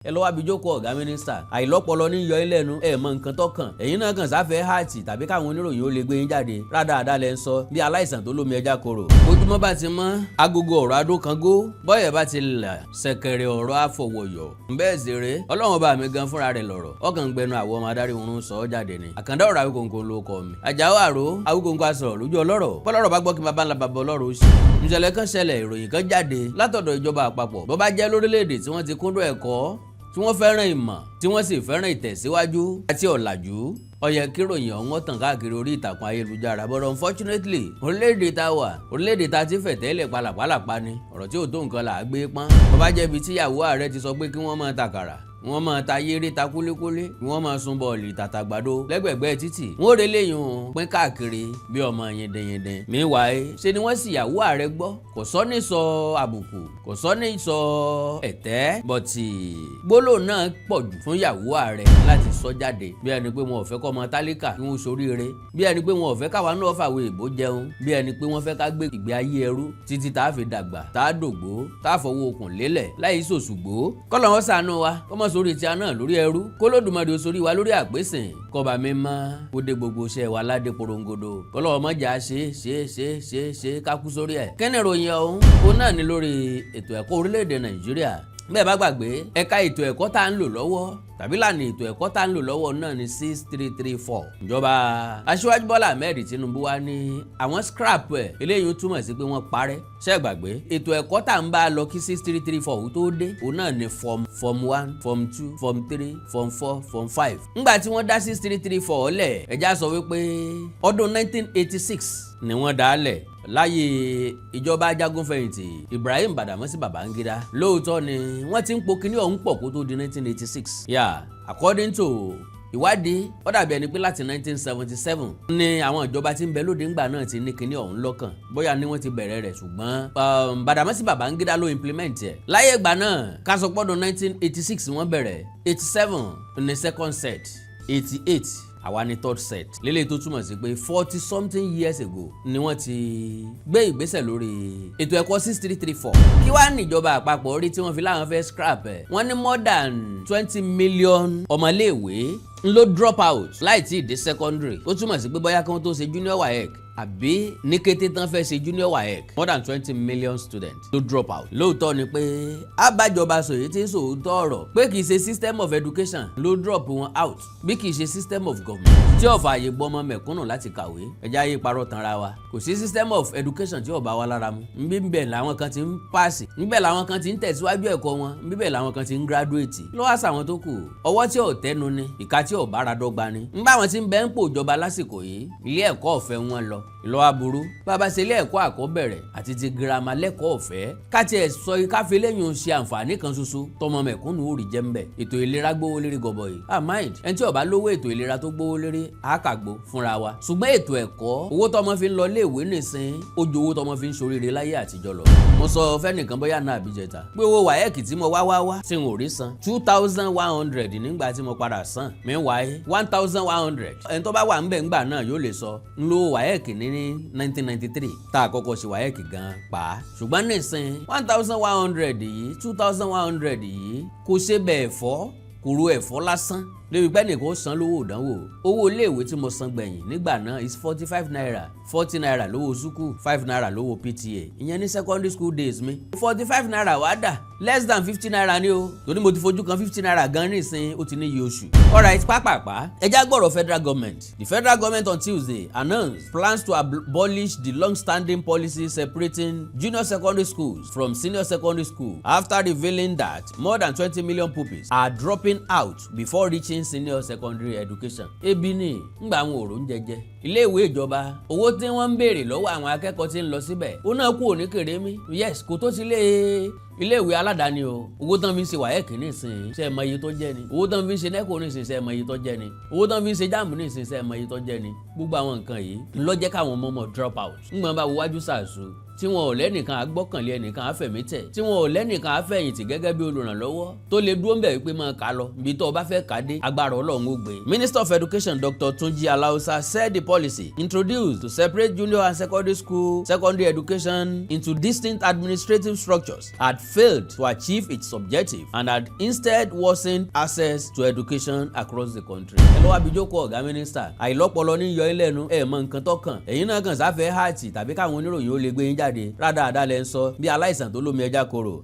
Ẹ lọ́wọ́ abijókòó ọ̀gá mínísítà àìlọ́pọlọ ní yọ ilé ẹnu ẹ̀ mọ nǹkan tó kàn. Ẹ̀yin náà kàn sáfẹ́ háàtì tàbí káwọn oníròyìn ó lè gbé yín jáde. Rádaràda lẹ ń sọ bí aláìsàn tó lómi ẹja korò. Ojúmọ́ bá ti mọ́, agogo ọ̀rọ̀ adókangó, bọ́yẹ̀ bá ti là, ṣẹ̀kẹ̀rẹ̀ ọ̀rọ̀ àfọwọ̀yọ̀. Bẹ́ẹ̀ sì rèé, Ọlọ́run ọba mi gan fúnra rẹ̀ lọ̀rọ̀ ọkàn gbẹnu àwọn ọmọ adarí oorun sọ ọ́ jáde ni. Àkàndá ọ̀rọ̀ Awíkonko ló kọ mi. Àjàó àró Awíkonko asọ̀rọ̀ lójú ọlọ́rọ̀, bọ́lọ́rọ̀ bá gbọ́ kí baba ńlá baba ọlọ́rọ̀ ó sì. Ìṣẹ̀lẹ̀ kan ṣẹlẹ̀, ìròyìn kan jáde látọ̀dọ̀ ìjọba àpapọ̀. Bó bá jẹ́ lórílẹ̀‐èdè tí wọ́n ti kúndùn ẹ̀kọ́, tí wọ́n fẹ́ràn ìmọ̀, tí wọ́n sì fẹ́ràn ìtẹ̀síwájú àti ọ̀làjú, ó yẹ kí ìròyìn ọ̀hún tàn káàkiri orí ìtàkùn ayélujára. But unfortunately, orílẹ̀-èdè tá a wà, orílẹ̀-èdè tá a ti fẹ̀tẹ́lẹ̀ palàpalàpa ni. Ọ̀rọ̀ tí ò tó nǹkan là á gbé pọ́n. Bó bá jẹ́ ibi tíyàwó ààrẹ ti sọ pé kí wọ́n máa tàkàrà, wọ́n máa ta yéré, ta kúlíkúlí, wọ́n máa sun bọ́ọ̀lì tàtàgbàdo lẹ́gbẹ̀gbẹ́ títì, wọ́n rẹ léyìn pín káàkiri bí ọmọ yìndínyìndín. Meanwhile, ṣe ni wọ́n sì yàwó ààrẹ gbọ́. Kò sọ ní sọ àbùkù, kò sọ ní sọ ẹ̀tẹ́, but gbólóhùn náà pọ̀ jù fún yàwó ààrẹ láti sọ jáde, bí ẹni pé wọn ò fẹ́ kọ́ ọmọ tálíkà kí wọ́n ṣoríire, bí ẹni pé wọn ò fẹ́ káwa náà fàwé ìbò jẹun, bí ẹni pé wọ́n fẹ́ ká gbé ìgbé ayé ẹrú títí tá a fi dàgbà, tá a dògbó, tá a fọwọ́ okùn lélẹ̀ láì sòṣùgbó. Kọ́lọ́ wọn ṣàánú wa, kọ́mọ sórí tí a náà lórí ẹrú, kólódùmarè sórí wa lórí àpèsìn, kọba mímọ́ kó dé gbogbo iṣẹ́ wa ládé porongodo, kọ́lọ́ ọmọjà ṣe ṣe ṣe ṣe ṣe kákú sórí ẹ̀. Kẹ́ni ìròyìn ọ̀hún ó náà ní lórí ètò ẹ̀kọ́ orílẹ̀-èdè Nàìjíríà. Bẹ́ẹ̀ bá gbàgbé, ẹ̀ka ètò ẹ̀kọ́ tá à ń lò lọ́wọ́ tàbí lànà ètò ẹ̀kọ́ tá à ń lò lọ́wọ́ náà ní 6334. Ìjọba Aṣíwájú Bọ́lá Ahmed Tinubu wá ní àwọn scrap ẹ̀. Eléyìí túmọ̀ sí pé wọ́n parẹ́. Ṣé gbàgbé ètò ẹ̀kọ́ tá à ń bá lọ kí 6334 tó dé, òun náà ní form one, form two, form three, form four, form five. Ńgbà tí wọ́n dá 6334 lẹ̀, ẹ̀já sọ wípé ọdún 1986 ni wọ́n dá lẹ̀ láyé ìjọba ajagunfẹ̀yìntì Ibrahim Badamasi Babangida. Lóòótọ́ ni wọ́n ti ń po kíní ọ̀hún pọ̀ kó tó di 1986. Yeah, according to ìwádìí, ó dàbí ẹni pé láti 1977 ní àwọn ìjọba tí ń bẹ lóde ńgbà náà ti ní kíní ọ̀hún lọ́kàn, bóyá ni wọ́n ti bẹ̀rẹ̀ rẹ̀, ṣùgbọ́n Badamasi Babangida ló implement ẹ̀ láyé ìgbà náà. Ká sọ pọ́dún 1986 wọ́n bẹ̀rẹ̀, 87 ní second set, 88 àwa ní third set. Lélẹ́yìí tó túmọ̀ sí pé 40 something years ago ni wọ́n ti gbé ìgbésẹ̀ lórí ètò ẹ̀kọ́ 6334. Kí wàá níjọba àpapọ̀ rí tí wọ́n fi láwọn fẹ́ scrap ẹ̀? Wọ́n ní more than 20 million ọmọléèwé ń ló drop out láì tí ì dé secondary. Ó túmọ̀ sí pé bóyá kí wọ́n tó ṣe junior WAEC àbí ní kété tán fẹ́ ṣe junior WAEC, more than 20 million students ló drop out. Lóòótọ́ ni pé abájọba sòye tí ń sòótọ́ ọ̀rọ̀ pé kì í ṣe system of education ló drop wọn out, bí kì í ṣe system of government tí ò fààyè gbọ́mọ mẹ̀kúnnù láti kàwé. Ẹja yé parọ́ tanra wa, kò sí system of education tí ò bá wa lára mu. Nbí làwọn kan ti ń pass, nbẹ̀ làwọn kan ti ń tẹ̀síwájú ẹ̀kọ́ wọn, nbíbẹ̀ làwọn kan ti ń graduate lọ́wọ́. Àṣà tó kù, ọwọ́ tí ò tẹ́nu ni, ìka tí ò bára dọ́gba ni. Nbá wọn ti ń bẹ ń pò ìjọba lásìkò yìí, ilé ẹ̀kọ́ ọ̀fẹ́ wọn lọ ìlọ́wọ́ aburú. Bàbá ṣe ilé ẹ̀kọ́ àkọ́bẹ̀rẹ̀ àti ti girama lẹ́kọ̀ọ́ ọ̀fẹ́, káti ẹ̀ sọ káfí lẹ́yìn ṣe àǹfààní kan ṣoṣo tọmọ mẹ̀kúnnù ó rí jẹ́ ńbẹ̀. Ètò ìlera gbówó lérí gọbọi. Ah, mind, ẹni tí ó bá lówó ètò ìlera tó gbówó lérí, àákàgbó fúnra wa. Ṣùgbọ́n ètò ẹ̀kọ́, owó tọmọ fi ń lọ léèwé nìsín, ó ju owó tọmọ fi ń ṣoríire láyé àtijọ́ lọ. Mo sọ fẹ́nìkan bóyá náà àbíjẹta pé owó WAEC tí mo wá wá wá tí n ò rí san, 2,100 nígbà tí mo padà san. Meanwhile, 1,100, ẹni tó bá wà ńbẹ̀ ńgbà náà yóò lè sọ ń lo WAEC ní 1993 tá a kọ́kọ́ ṣe WAEC gan pa. Ṣùgbọ́n nísìn, 1,100 yìí, 2,100 yìí, kò ṣe bẹ́ẹ̀ fọ́, kò ro ẹ̀fọ́ lásán lébi pé nìkan ó san lówó ìdánwò. Owó iléèwé tí mo san gbẹ̀yìn nígbà náà is ₦45, ₦40 lówó sukù, ₦5 lówó PTA. Ìyẹn ní secondary school days mi. ₦45 wá dà less than ₦50 ni o, torí mo ti fojú kan ₦50 gan nísìn, ó ti ní iye oṣù. Alright, pápápá, ẹ já gbọ́rọ̀ federal government. The federal government on Tuesday announced plans to abolish the long-standing policy separating junior secondary schools from senior secondary school after revealing that more than 20 million pupils are dropping out before reaching senior secondary education. Ebi ni ngbà àwọn òrò ń jẹjẹ iléèwé ìjọba. Owó tí wọ́n ń béèrè lọ́wọ́ àwọn akẹ́kọ̀ọ́ tí ń lọ síbẹ̀, ó náà kú òní kéré mi. Yes, kò tó sí iléèwé aládàáni o. Owó tán fi ń ṣe WAEC nísìnyí, ṣe é mọ iye tó jẹ́ ni? Owó tán fi ń ṣe NECO nísìnyí, ṣe é mọ iye tó jẹ́ ni? Owó tán fi ń ṣe JAMB nísìnyí, ṣe é mọ iye tó jẹ́ ni? Gbogbo àwọn nǹkan yìí ló jẹ́ káwọn ọmọ ọmọ drop out. Ńgbọ́n bá wo wájú sàṣù tí wọn ò lẹ́nìkan àgbọ́kànlé, ẹnìkan àfẹ̀mítẹ̀, tí wọn ò lẹ́nìkan àfẹ̀yìntì gẹ́gẹ́ bí olùrànlọ́wọ́ tó lè dúró ń bẹ̀ wípé máa kà á lọ ibi tó o bá fẹ́ kà á dé, agbára Ọlọ́run ó gbé. Minister of Education Dr. Tunji Alausa said the policy introduced to separate junior and secondary school secondary education into distinct administrative structures had failed to achieve its objective and had instead worsened access to education across the country. Ẹ lọ́wọ́ abijókòó, ọ̀gá mínísítà. Àìlọ́pọlọ ní yọ ilé ẹnu. Ẹ mọ nǹkan tó kàn. Ẹ̀yin náà kàn sáfẹ́ act tàbí káwọn oníròyìn ó lè gbé yín jáde. Rádaràda lẹ́ ń sọ bí aláìsàn tó lómi ẹja korò.